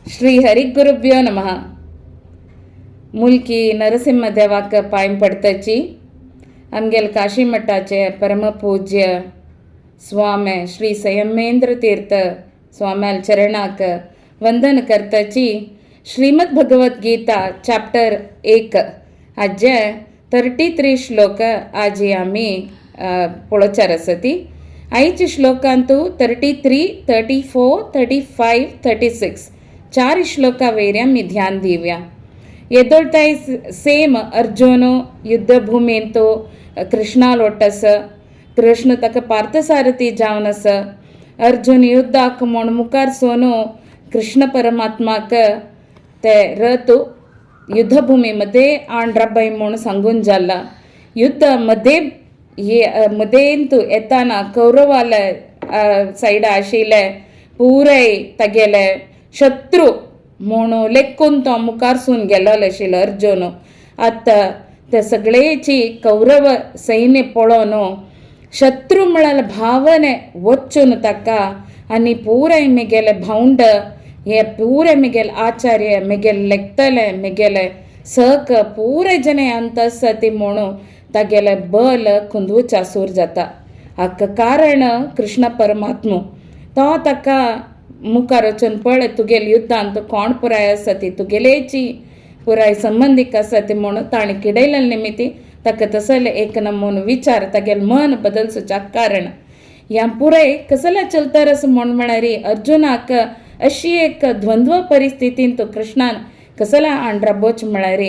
श्री हरिगुरुभ्यो नमः. मुलकी नरसिंहदेवाक पांय पडतची आमगेले काशी मठाचे परमपूज्य स्वामी श्री संयमेंद्र तीर्थ स्वाम्याल चरणाक वंदन करतची श्रीमद भगवत गीता चॅप्टर 1 हाजे 33 श्लोक आजी आमी पळोवचार आसती. आयच्या श्लोकांतू 33, 34, 35, 36 चार श्लोका वयर आमी ध्यान दिवया. येदोळताय सेम अर्जुन युद्धभूमींत कृष्णा लोटस, कृष्ण ताका पार्थसारथी जावन आसा. अर्जुन युद्धाक म्हूण मुखार सोनू कृष्ण परमात्माक ते रथ युद्धभूमी मध्ये आण रब्बाय म्हूण सांगून जाला. युद्ध मध्ये मदेंत येताना कौरवाले सायडा आशिल्ले पुराय तागेले शत्रू म्हूण लेखून तो मुखारसून गेलोलो आशिल्लो अर्जुन. आतां ते सगळेची कौरव सैन्य पळोवन शत्रू म्हळ्यार भावने वचून ताका आनी पुराय मेगेले भावंड हे पुराय मेगेले आचार्य मेगेले लेखतले मेगेले सक पुराय जने अंत आसा ती म्हणून तागेले बल खुंदवच्या सूर जाता. हाका कारण कृष्ण परमात्मा तो ताका मुखार वचून पळय तुगेले युद्धांत कोण पुराय आसा ती तुगेलेची पुराय संबंदीक आसा ती म्हणून ताणें किडयलें निमित्ती ताका तसले एक नमून विचार तागेलें मन बदलसुच्या कारण ह्या पुराय कसल्या चलतर असो म्हूण म्हळ्यार अर्जुनाक अशी एक द्वंद्व परिस्थितींत कृष्णान कसल्या आंड्राबोच म्हळ्यार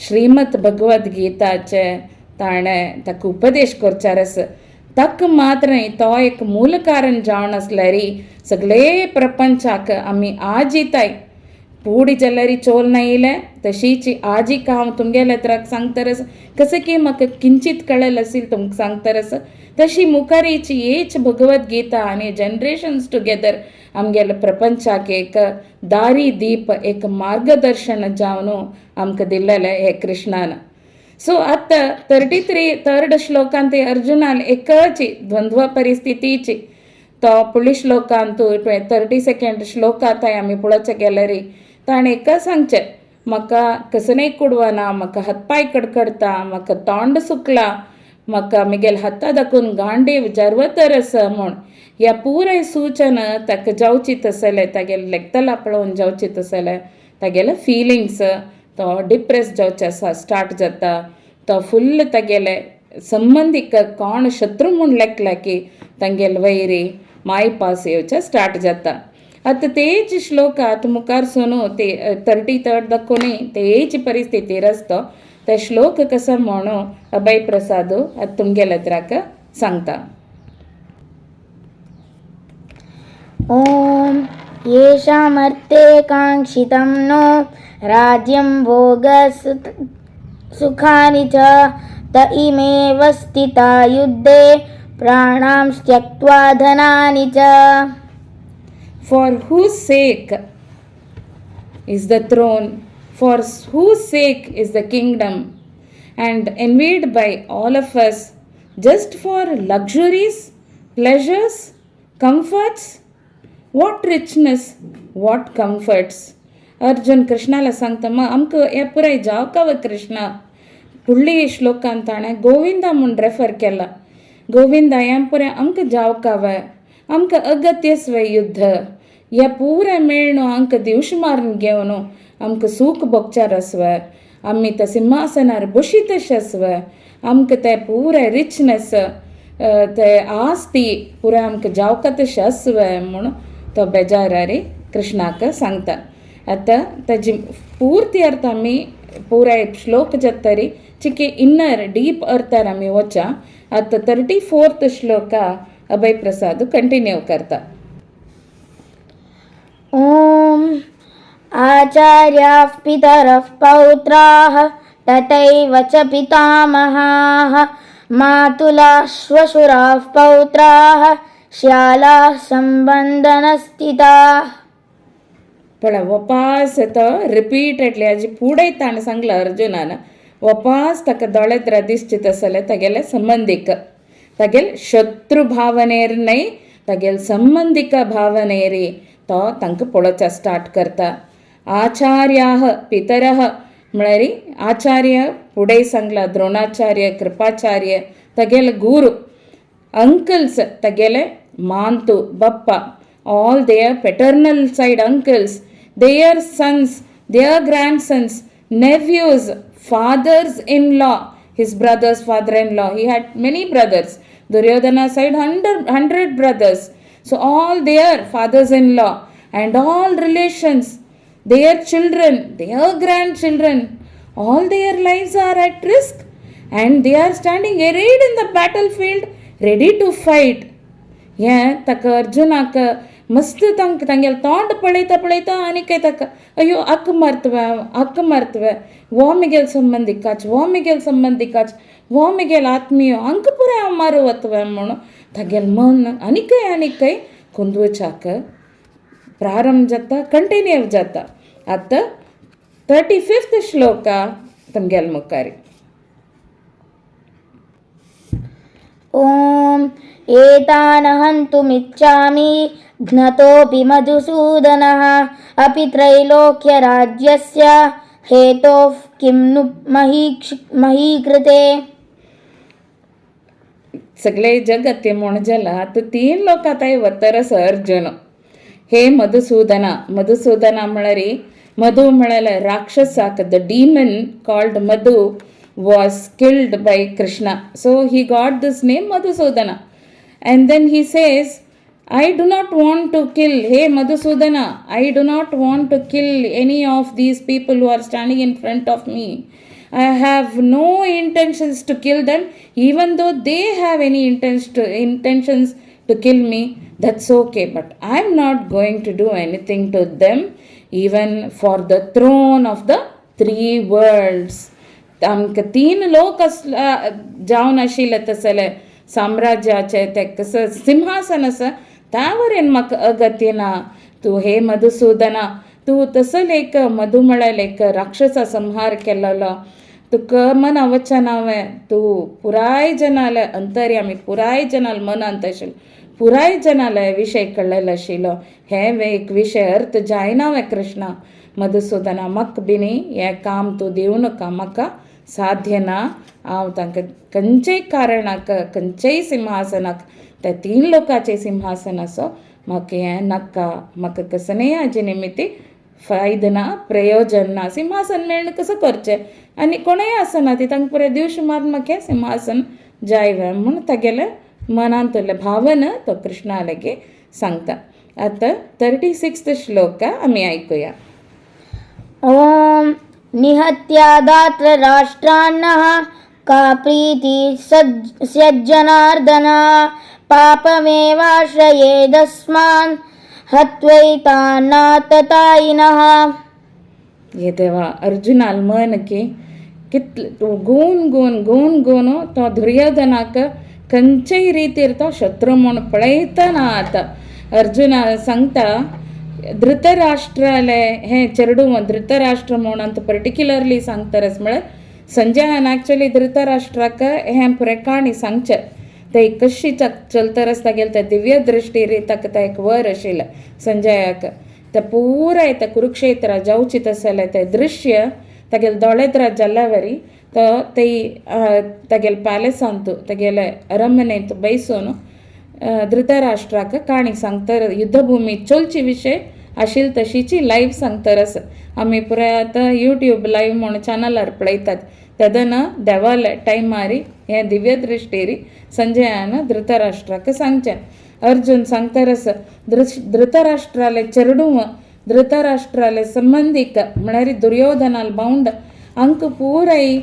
श्रीमद भगवद गीताचे ताणें ताका उपदेश करचार आसा. ताका मात्र न्ही तो एक मूल कारण जावन आसल्यार सगळे प्रपंचाक आमी आजिताय पुडी जाल्यार चोल नायले तशीच आजीक हांव तुमगेले त्राक सांगतर कसं की म्हाका किंचित कळेल असेल तुमकां सांगतर आसा. तशी मुखारीची हेच भगवद गीता आनी जनरेशन्स टुगेदर आमगेले प्रपंचाक एक दारी दीप एक मार्गदर्शन जावन आमकां दिल्लेलें हे कृष्णान. सो आतां 33 श्लोकांत अर्जुनान एकच द्वंद्व परिस्थितीची तो फुडल्या श्लोकांत 32 श्लोकांत आमी पळोवचें गेल्यार ताणें एका सांगचें म्हाका कसनय कुडवना, म्हाका हातपांय कडकडटा, म्हाका तोंड सुकलां, म्हाका म्हगेल्या हाता दाखून गांडीव जर्वतर आसा म्हूण ह्या पुराय सूचना ताका जावची तसलें तागेलें लेखतला पळोवन जावची तसलें तागेले फिलिंग्स तो डिप्रेस जावचे आसा स्टार्ट जाता. तो फुल्ल तागेले संबंदीक कोण शत्रू म्हूण लेखला की तांगेले वैरी मायपास येवचे स्टार्ट जाता. आतां तेच श्लोक आतां मुखार सोनू ते 33 दाखोवनूय तेच परिस्थितीर आसता ते श्लोक कसो म्हणू अभय प्रसाद आतां तुमगेले त्राक सांगता. ॐ येषामर्थे काङ्क्षितं नो राज्यं भोगसुखानि च त इमेव स्थिता युद्धे प्राणांस्त्यक्त्वा धनानि च. For whose sake is the throne, for whose sake is the kingdom, and envied by all of us, just for luxuries, pleasures, comforts? What richness, what comforts? Arjun कृष्णाला सांगता मग आमकां हें पुराय जावकाव कृष्णा. फुडली श्लोकान ताणें गोविंदा म्हूण रेफर केला. गोविंदा हें पुराय आमकां जावकाव, आमकां अगत्यस्व युद्ध हे पुराय मेळ्ळो आमकां दिवश मारून घेवन आमकां सूख भोगचार आसव, आमी त्या सिंहासनार बशीत आसव, आमकां ते पुराय रिचनेस ते आस्ती पुराय आमकां जावका तशें आसव म्हूण तो बेजारारी कृष्णाक सांगता. आतां ताजी पुर्ती अर्थ आमी पुराय श्लोक जातरी चिके इन्नर डीप अर्थार आमी वचा. आतां 34 श्लोका अभय प्रसाद कंटिन्यू करता. ॐ आचार्याः पितरः पौत्राः तथैव च पितामहाः मातुलाः श्वशुराः पौत्राः श्यालाः सम्बन्धनस्थिताः. पळय वपास तो रिपीटेडली हाजी फुडें ताणें सांगलां अर्जुनान वपास ताका दोळे दिसचे तसले तागेले संबंदीक तागेले शत्रू भावनेर न्हय तागेले संबंदीक भावनेर तो तांकां पळोवचा स्टार्ट करता. आचार्याः पितरः म्हळ्यार आचार्य फुडें सांगला द्रोणाचार्य कृपाचार्य तागेले गुरू, अंकल्स तागेले मांतू बप्पा, all their paternal side uncles, their sons, their grandsons, nephews, fathers in law, his brothers, father in law. He had many brothers. Duryodhana side 100 brothers. So all their fathers in law and all relations, their children, their grandchildren, all their lives are at risk and they are standing arrayed in the battlefield, ready to fight. हें ताका अर्जुनाक मस्त तांकां तांगेलें तोंड पळयता पळयता आनीक ताका अय्यो अक्क मारतवे हांव, अक्क मारतवे, हो म्हगेलो संबंदिकाच, हो म्हगेलो संबंदिकाच, हो म्हगेलो आत्मीय, हांकां पुराय हांव मारू वतवे म्हणून तागेलें मन आनीकय आनीकय कुंदवच्याक प्रारंभ जाता, कंटिन्यू जाता. आतां 35th श्लोका तुमगेले मुखार. ॐ एतान् हन्तुमिच्छामि घ्नतोऽपि मधुसूदनः अपि त्रैलोक्यराज्यस्य हेतोः किं नु महीकृते. सगळे जगत म्हूण जाला. आतां तीन लोक आतां वतरस अर्जुन. हे मधुसूदना, मधुसूदना म्हळ्यार मधु म्हळ्यार राक्षसाक, the demon called Madhu was killed by Krishna, so he got this name Madhusudana. And then he says, I do not want to kill, hey Madhusudana, I do not want to kill any of these people who are standing in front of me. I have no intentions to kill them, even though they have any intentions to kill me, that's okay, but I'm not going to do anything to them, even for the throne of the three worlds. आमकां तीन लोक जावन आशिल्ले तसले साम्राज्याचे ते कसं सिंहासन आसा त्या वरेन म्हाका अगत्य ना. तूं हे मधुसूदना, तूं तसले एक मधु म्हळ्यार एक राक्षसा संहार केलेलो, तुका मना वचना हांवें, तूं पुराय जनाले अंतर्यामी, पुराय जनाल मनांत आशिल्लो, पुराय जनाले विशय कळ्ळेलो आशिल्लो. हें एक विशय अर्थ जायना वे कृष्णा. मधुसूदना, म्हाका बीन हें काम तूं दिवं नाका, म्हाका साध्य ना. हांव तांकां खंयचेय कारणाक खंयचेय सिंहासनाक, त्या तीन लोकांचें सिंहासन आसा, म्हाका हें नाका, म्हाका कसलेय हाजे निमित्ती फायदो ना, प्रयोजन ना. सिंहासन मेळ्ळें कसो करचें आनी कोणूय आसना ती तांकां पुराय दिवश मारून म्हाका हें सिंहासन जाय म्हूण तागेलें मनांत उरलें भावना तो कृष्णा लागीं सांगता. आतां 36th श्लोक आमी आयकुया. ॐ निहत्यादात्र राष्ट्रान्नः का प्रीतिः स्यज्जनार्दन पापमेवाश्रयेदस्मान् हत्वैतान्नाततायिनः. हे देवा, अर्जुनाल मन की कितले गून गून गून गून तो दुर्योधनाक खंयचेय रितीर तो शत्रू म्हूण पळयतना आतां अर्जुना सांगता धृतराष्ट्राले हें चेडूं धृतराष्ट्र म्हूण आतां पर्टिक्युलरली सांगतरस म्हळ्यार संजयान एक्चुअली धृतराष्ट्राक हें पुराय काणी सांगचें, ते कशी चलतरस तागेले ते दिव्य दृश्टीर ताका तें एक वर आशिल्लें संजयाक, ते पुराय ते कुरुक्षेत्रा जावची तसलें तें दृश्य तागेले दोळेद्रा जाल्ल्या वरी तो ते तागेले पॅलेसांत तागेले अरमनेंत बैसून धृतराष्ट्राक काणी सांगतर युद्धभूमी चोलची विशय आशिल्ली तशीची लायव्ह सांगतरस. आमी पुराय आतां युट्यूब लायव्ह म्हूण चॅनलार पळयतात तेदना देवाले टायमार हें दिव्य दृश्टीर संजयान धृतराष्ट्राक सांगचें. अर्जुन सांगतरस धृतराष्ट्राले चेडूं धृतराष्ट्राले संबंदीक म्हळ्यार दुर्योधनाल बाउंड हांकां पुराय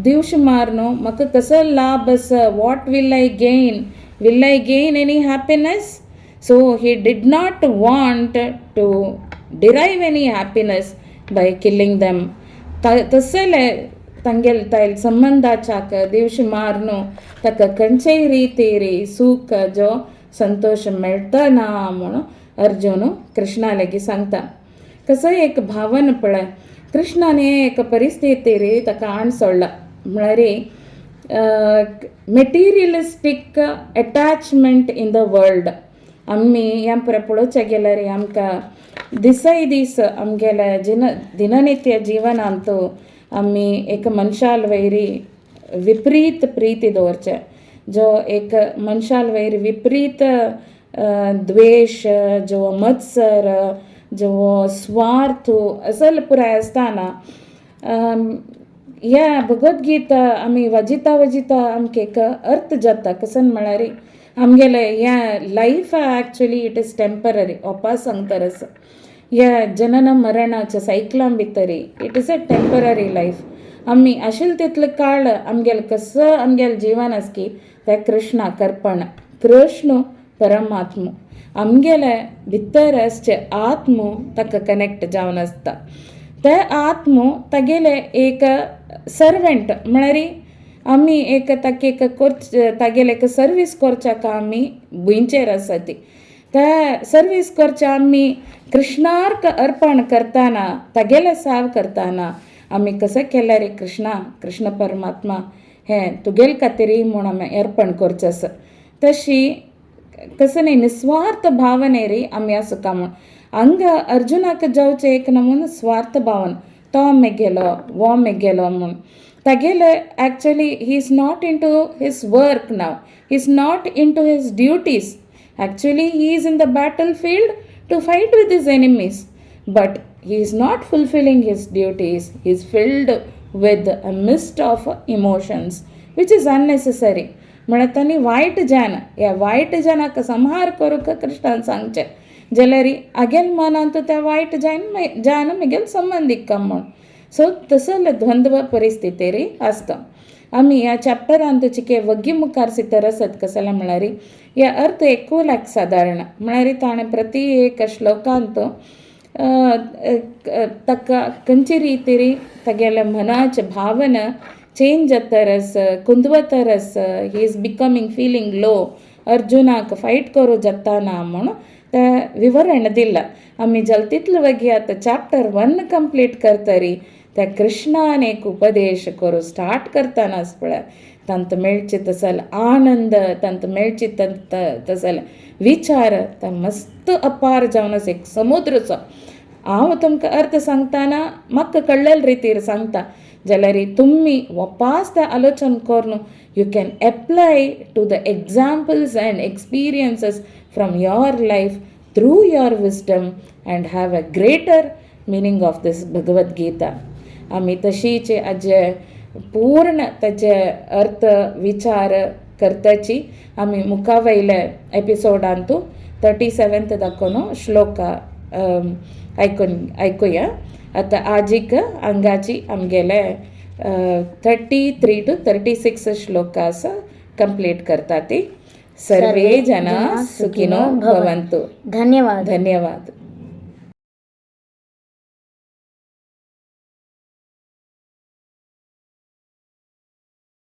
दिवश मारन म्हाका कसो लाभ आसा, what will I gain, will I gain any happiness? So he did not want to derive any happiness by killing them. तसले तांगेले तायल संबंदाच्याक दिवश मारन ताका खंयचेय रितीर सूख जो संतोश मेळटा ना म्हूण अर्जुन कृष्णा लागीं सांगता. कसोय एक भावन पळय, कृष्णान एक परिस्थितीर ताका आण सोडला म्हळ्यार materialistic attachment in the world. आमी ह्या पुराय पळोवच्या गेल्यार आमकां दिसाय दीस आमगेले जिन दिननित्य जिवनांत आमी एक मनशाल वयरी विपरीत प्रीती दवरचें, जो एक मनशाल वयर विपरीत द्वेश, जो मत्सर, जो स्वार्थ असल पुराय आसतना ह्या भगवद्गीता आमी वाजिता वाजिता आमकां एक अर्थ जाता. कसन म्हळ्यार आमगेलें ह्या life actually it is temporary. ओपा सांगता आसा ह्या जनन मरणाच्या सायकलां भितरी it is a temporary life. आमी आशिल्ले तितलो काळ आमगेलें कसो आमगेलें जिवन आसा की तें कृष्णाक अर्पण. कृष्ण परमात्म आमगेले भितर आसचे आत्म ताका कनेक्ट जावन आसता. ते आत्म तागेले एक सर्वंट म्हळ्यार आमी एक ताका एक करच तागेले एक सर्वीस करच्याक आमी भुंयचेर आसा ती त्या सर्वीस करच्या आमी कृष्णार्क अर्पण करतना, तागेले साव करतना आमी कसो केल्यार कृष्णा, कृष्ण परमात्मा हें तुगेले खातीर म्हूण आमी अर्पण करचें आसा. तशी कसं न्ही निस्वार्थ भावने रे आमी आसुका म्हूण हांगा अर्जुनाक जावचें एक नमून स्वार्थ भावन, तो मेगेलो वो मेगेलो म्हूण तागेले actually he is not into his work now, he is not into his duties. Actually he is in the battle field to fight with his enemies, but he is not fulfilling his duties. He is filled with a mist of emotions which is unnecessary. म्हळ्यार तांणी वायट जान ह्या वायट जनाक संहार करूंक कृष्णान सांगचें जाल्यार आगेल मनांत त्या वायट जायन जान म्हगेल संबंदीक म्हूण. सो तसले द्वंद्व परिस्थितीरी आसता. आमी ह्या चॅप्टरांत चिके वग्गी मुखार सितर आसत कसले म्हळ्यार ह्या अर्थ एकूलाक सादारण म्हळ्यार ताणें प्रति एक श्लोकांत ताका खंयचे रितीरी तागेल्या मनाचे भावना चेंज जातरस, कुंदवतरस, he is becoming feeling low, अर्जुनाक फायट करूं जाता ना म्हूण तें विवरण दिलां. आमी जाल तितले वगी आतां चॅप्टर 1 कंप्लीट करतरी त्या कृष्णान एक उपदेश करूं स्टार्ट करतना पळय तांत मेळचे तसल आनंद, तांत मेळचे तसल विचार ते मस्त अपार जावन आसा एक समुद्रचो. हांव तुमकां अर्थ सांगतना म्हाका कळ्ळेले रितीर सांगता जाल्यार तुमी वापास तें आलोचन करून you can apply to the examples and experiences from your life through your wisdom and have a greater meaning of this Bhagavad Gita. आमी तशीच आजे पूर्ण ताचे अर्थ विचार करताची आमी मुखा वयले एपिसोडांतू 37 दाखोवन श्लोका आयकून आयकुया. आतां आजीक हांगाची आमगेले 33 to 36 श्लोका आसा कंप्लीट करता ती. सर्वे जना सुखिनो भवन्तु. धन्यवाद. धन्यवाद.